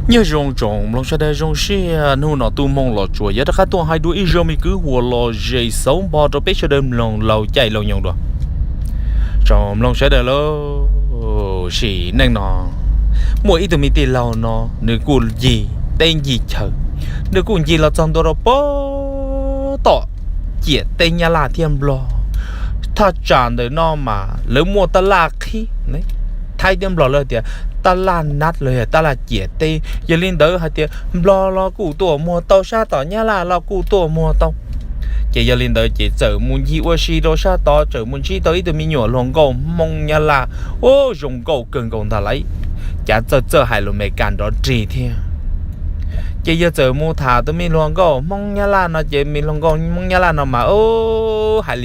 Nyob zoo tsoom mloog sawv daws, zoo siab hnub no Tub Hmoob Los Tsuas yuav rov qab tuaj hais dua ib zaj me kwv huam los zem xauv npo rau peb sawv daws mloog laug caij laug nyoog dua. Tsoom mloog sawv daws lauj, sim neej no muaj ib tug me tij laug no nws kuj ncig teb ncig chaw, nws kuj ncig los txog ntua rau pem tom ciam teb Nyab Laj thiab Nplog. Thaj tsam ntawm no mas lawv muaj taj laj qhib, Thaib thiab Nplog lawv tias taj laj nab los yog taj laj ciam teb. Yog li ntawd hais tias Nplog los kuj tuaj muag tau, sab tom Nyab Laj los kuj tuaj muag tau. Ces yog li ntawd ces txawm mus ncig ua si rau sab tod, txawm mus ntsib tau ib tug me nyuam hluas nkauj Hmoob Nyab Laj, ua zoo nkauj kawg nkaus ntag lauj, cas txawj txawj hais lus Meskas nrov rig thiab. Ces yawg txawm mus tham tus me hluas nkauj Hmoob Nyab Laj no, ces me hluas nkauj Hmoob Nyab Laj no mas hais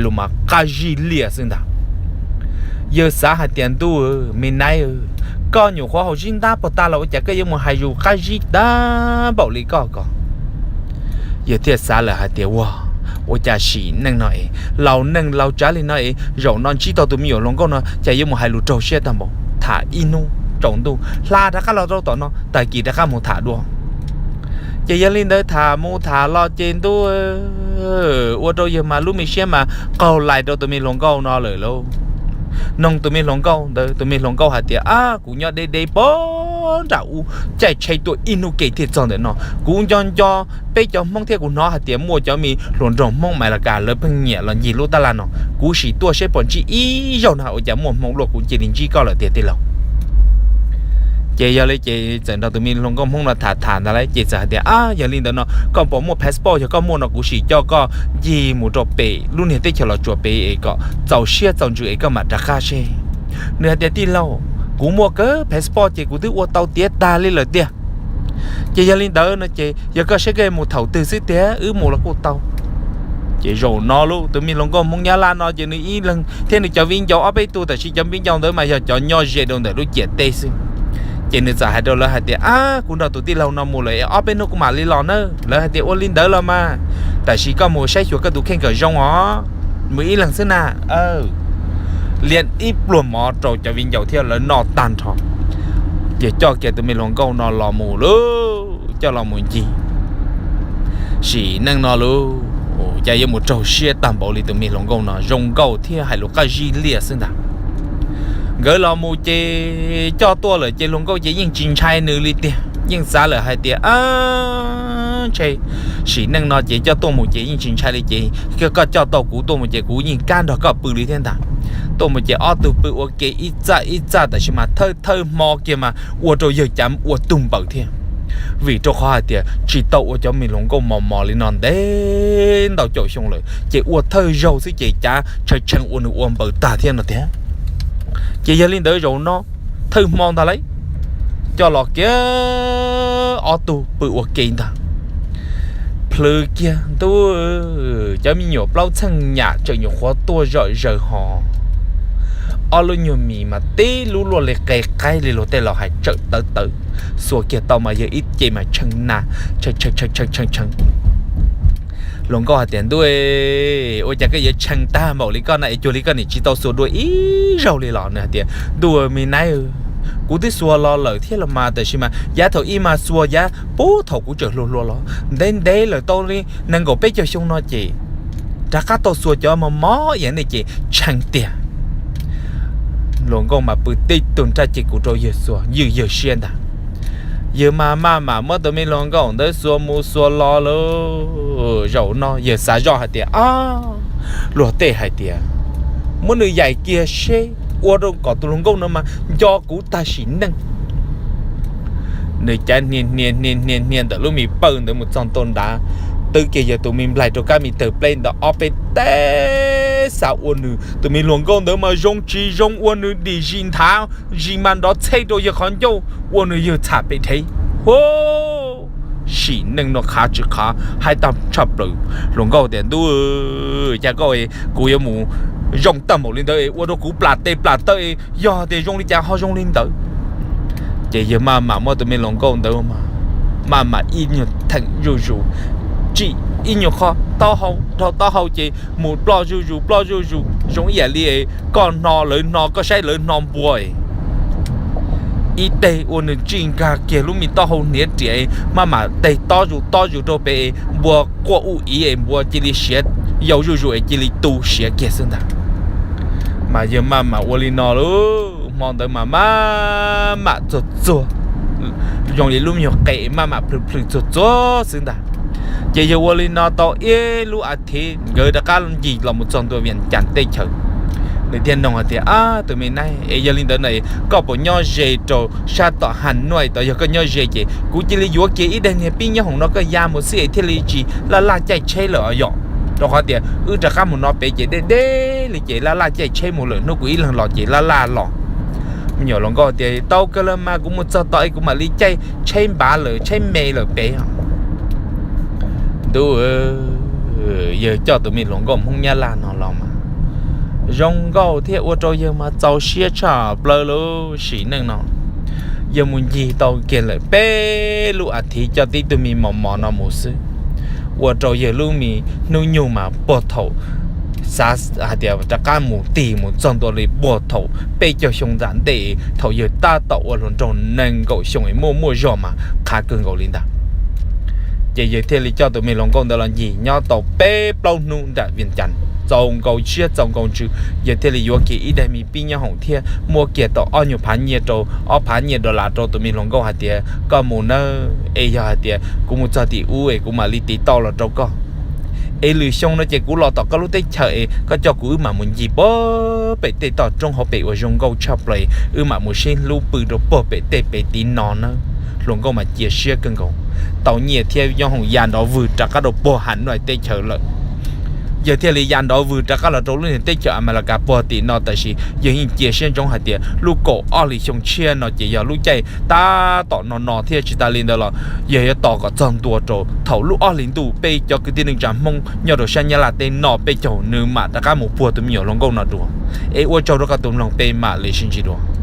lus mas qab zib liaj xwb ntag. Yawg xav hais tias, ntuj, me nab, koj nyuam qhuav haus zib ntab puag ta los ua cas koj yuav mus hais lus qab zib tag npaum li koj ko? Yawg thiaj xav lawm hais tias, ua, ua cas sim neej no es laus neeg laus tsav li no es zaum no ntsib tau tus me nyuam hluas nkauj no cas yuav mus hais lus raug siab tag npaum. Tham ib hnub tsaus ntuj hla rov qab los rau tom no, tag kis rov qab mus tham dua. Ces yog li ntawd tham mus tham los ces, ntuj, ua rau yawg mas lub me siab mas qaug lais rau tus me hluas nkauj no lawm lauj. Noog tus me hluas nkauj ntawd, tus me hluas nkauj hais tias, ab, kuv nyob deb deb pog nram ub, caij tsheb tuaj ib hnub ke thiaj txog ntawm no. Kuv nco nco peb cov Hmoob thiab kuv hnov hais tias muaj cov me hluas nraug Hmoob Amelikas lawv pheej nyiam los ncig lub taj laj no. Kuv sim tuaj seb puas ntsib ib zaug na, ua cas muaj hmoo luaj kuv cia li ntsib koj lawm tiag tij laug. Ces yog li ces txawm nrog tus me hluas nkauj Hmoob no tham tham ntag lauj, ces txawm hais tias, ab, yog li ntawd no koj puas muaj passport? Yog koj muaj no kuv sim coj koj ncig mus rau pem lub niag teb chaws Los Tsuas pem es kom txaus siab txaus ntsws es koj mam rov qab seb. Nws hais tias, tij laug, kuv muaj kawg passport ces kuv twb ua tau tiav tag li lawm tiag. Ces yog li ntawd no ces yog koj saib koj mus thaum twg xwb tiag wb mus los kuj tau. Ces zaum no lauj, tus me hluas nkauj Hmoob Nyab Laj no ces nws ib leeg thiab nws cov viv ncaus ob peb tug, tab sis cov viv ncaus ntawd mas yog cov nyob ze rau ntawm lub ciam teb xwb. Ces nws txawm hais rau lawv hais tias, ab, kuv nrog tus tij laug no mus lawm es ob peb hnub kuv mam li los na. Lawv hais tias, ua li ntawd los mas, tab sis koj mus saib xyuas koj tus kheej kom zoo os, mus ib leeg xwb na. Lia ib pluag mov rau cov viv ncaus thiab lawv noj tag nrho, ces coj kiag tus me hluas nkauj no los mus lauj, coj los mus ncig. Sim neej no lauj, cas yuav mus raug siab tag npaum li tus me hluas nkauj no, zoo nkauj thiab hais lus qab zib liaj xwb ntag. Nkawd los mus ces coj tuaj lawm ces hluas nkauj ces yeej tsis ntshai nws li tiag, yeej xav lawm hais tias, ab, ntshe sim neej no ces coj tuaj mus ces yeej tsis ntshai li ces koj coj tau kuv tuaj mus ces kuv yeej kab nrog koj pw li thiab ntag. Tuaj mus ces ob tug pw ua ke ib txaj ib txaj, tab sis mas thawj thawj hmo kiag mas ua rau yawg cav ua tug npaws thiab, vim rau qhov hais tias tsis tau ua cov me hluas nkauj mos mos li no ntev ntau caum xyoo lawm, ces ua thawj zaug xwb ces cav tshee tshee ua nws ua npaws tag thiab no tiag. Ces yog li ntawd zaum no thawj hmo ntag lauj, coj los kiag ob tug pw ua ke ntag. Plhws kiag, ntuj, cov me nyuam plaub txheej nyam tseem nyuam qhuav tuaj zom zaws ho, ob lub nyuag mis mas tib lub luaj li qe qaib li luag tej los hais, tsawm tawv tawv, xuas kiag tau mas yog ib ce mas tshee na, tshee tshee tshee tshee tshee. Hluas nkauj hais tias, ntuj, ua cas koj yuav tshee tag npaum li koj na es cuag li koj niam tsis tau xuas dua ib zaug li los? Nws hais tias, ntuj, me nab, kuv twb xuas los lawm thiab los mas, tab sis mas yav thaum ub mas xuas yav puag thaum kuv tseem hluas hluas los, ntev ntev lawm tau li nees nkaum peb caug xyoo no ces rov qab tau xuas cov mos mos ib yam nej ces tshee tiag. Hluas nkauj mas pw tib tug nraj ces kuv rau yawg xuas ywj yawg siab ntag. Yawg mas maj mam muab tus me hluas nkauj ntawd xuas mus xuas los lauj. Zaum no yawg xav zoj hais tias, ab, luag tej hais tias muab nws yaim kiag seb, ua rau kom tus hluas nkauj no mas nco kuv tag sim neej. Nws cav hnia hnia hnia hnia hnia ntawm lub me pawj ntawd mus txog ntua nrad, twb kiag yog tus me nplaig rau kab me tawg pleb ntawd ob peb teg, xav ua nws tus me hluas nkauj ntawd mas zoo tsis zoo ua nws dim zis nthav zis mas nrov txhej rau yawg qhov ncauj, ua nws yawg txham pem dhev. Hu, sim neej no qhav tsis qhav, haib tag tshaj plaws. Hluas nkauj tias, ntuj, cas koj, kuv yuav mus zoo tag npaum li ntawd es ua rau kuv plam tes plam taw, yog tias zoo li cas ho zoo li ntawd. Ces yawg maj mam muab tus me hluas nkauj ntawd maj mam ib nyuag theem zuj zus, tsim ib nyuag qho taub hau, dhau taub hau ces mus ploj zuj zus ploj zuj zus zoo ib yam li koj hno lawv hno, koj saib lawv hno npua. ib teg ua nws tsij nkag kiag lub me taub hau hniav riam, maj mam teg tob zus tob zus rau pem, npua quaj ub iv es npua cia li siav yau zuj zus es cia li tu siav kiag xwb ntag. Mas yawg maj mam ua li no lub hmo ntawd mas maj mam txuag txuag, zoo li lub me nyuag qe maj mam plhws plhws txuag txuag xwb ntag. Ces yawg ua li no tau ib lub as thiv nkawd rov qab ncig los mus txog ntua Vias Cas teb chaws. Nws thiaj nug hais tias, Ab, tus me neeg es yog li ntawd na, koj puas nyob ze rau sab tom Has Nuaj? Tau yog koj nyob ze ces kuv cia li yuav kiag ib daim niag pib nyob hoom no koj ya mus xwb es thiaj li tsis laj laj caij tsheb lawm os yom. Rau qhov tias wb rov qab mus no pem ces deb deb li ces laj laj caij tsheb mus lawm, hnub kuv ib leeg los ces laj laj los. Me nyuam hluas nkauj tias, Tau kawg los mas, kuv mus txog tom es kuv mam li caij tsheb npav lawm, tsheb me lawm pem. Ntuj, yawg coj tus me hluas nkauj Hmoob Nyab Laj no los mas zoo nkauj thiab ua rau yawg mas txaus siab tshaj plaws lub sim neej no. Yawg mus ncig tau kiag lawm peb lub as thiv coj tib tug me mos mos no mus xwb, ua rau yawg lub me hnub nyoog mas puag thaum xav hais tias rov qab mus tig mus txog ntua li puag thaum peb caug xyoo ntawm ntej thaum yawg tab tom ua hluas nraug nees nkaum xyoo es muaj muaj zog mas qhav kawg nkaus li ntag. Ces yawg thiaj li coj tus me hluas nkauj ntawd los ncig nyob tau peb plaub hnub nram Vias Cas, txaus nkaus siab txaus nkaus ntsws, yawg thiaj li yuav kiag ib daim me pib nyob hoom thiab muab kiag tau ob nyuag phav nyiaj rau, ob phav nyiaj dollar rau tus me hluas nkauj hais tias, Koj mus nawb, es yog hais tias kuv mus txog tim ub es kuv mam li tiv tauj los rau koj. Es lwm xyoo no ces kuv los tom koj lub teb chaws es koj coj kuv wb mam mus ncig puag pem tej toj roob hauv pem uas zoo nkauj tshaj plaws, wb mam mus sib hlub pw rau puag pem tej pem tiv no nawb. Hluas nkauj mas cia siab kawg nkaus, tau nyiaj thiab nyob hoom ya nrov vwg rov qab rau puag Has Nuaj teb chaws lawm. Yawg thiaj li ya nrov vwg rov qab los rau lub niag teb chaws Amelikas puag tim no, tab sis yawg yeej cia siab ntsoov hais tias lub kaum ob hlis xyoo tshiab no ces yog lub caij tab tom no no thiab tsis tas li ntawd los yawg yuav tos kom txog ntua rau thaum lub ob hlis ntuj peb cov kwv tij neej tsa Hmoob nyob rau sab Nyab Laj teb no peb caug nws mam rov qab mus puag tus me nyuam hluas nkauj no dua. Es ua tsaug rau koj tus mloog, peb mam li sib ntsib dua.